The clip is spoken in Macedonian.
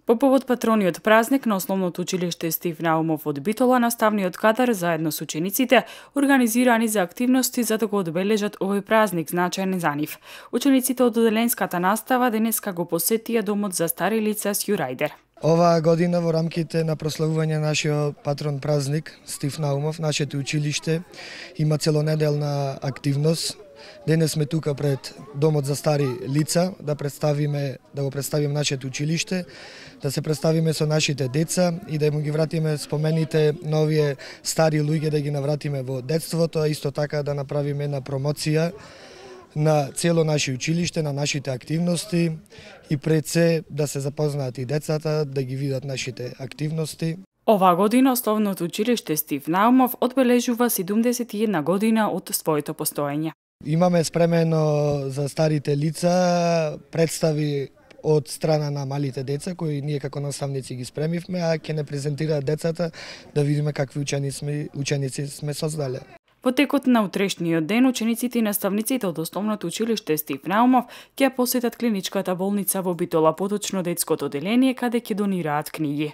По повод патрониот празник на Основното училиште Стив Наумов од Битола, наставниот кадар заедно со учениците организирани за активности за да го одбележат овој празник значаен за нив. Учениците од оделенската настава денеска го посетија домот за стари лица Сјурајдер. Оваа година во рамките на прославување нашиот патрон празник Стив Наумов, нашето училиште има целонеделна активност. Денес сме тука пред домот за стари лица да го представиме нашето училиште, да се представиме со нашите деца и да му ги вратиме спомените на овие стари луѓе, да ги навратиме во детството, а исто така да направиме една промоција на цело наше училиште, на нашите активности и пред се да се запознаат и децата, да ги видат нашите активности. Оваа година Основното училиште Стив Наумов одбележува 71 година од своето постоење. Имаме спремено за старите лица представи од страна на малите деца, кои ние како наставници ги спремивме, а ќе не презентираат децата да видиме какви ученици сме создале. Во текот на утрешниот ден, учениците и наставниците од Основното училиште Стив Наумов ќе посетат клиничката болница во Битола, поточно детското оделение, каде ќе донираат книги.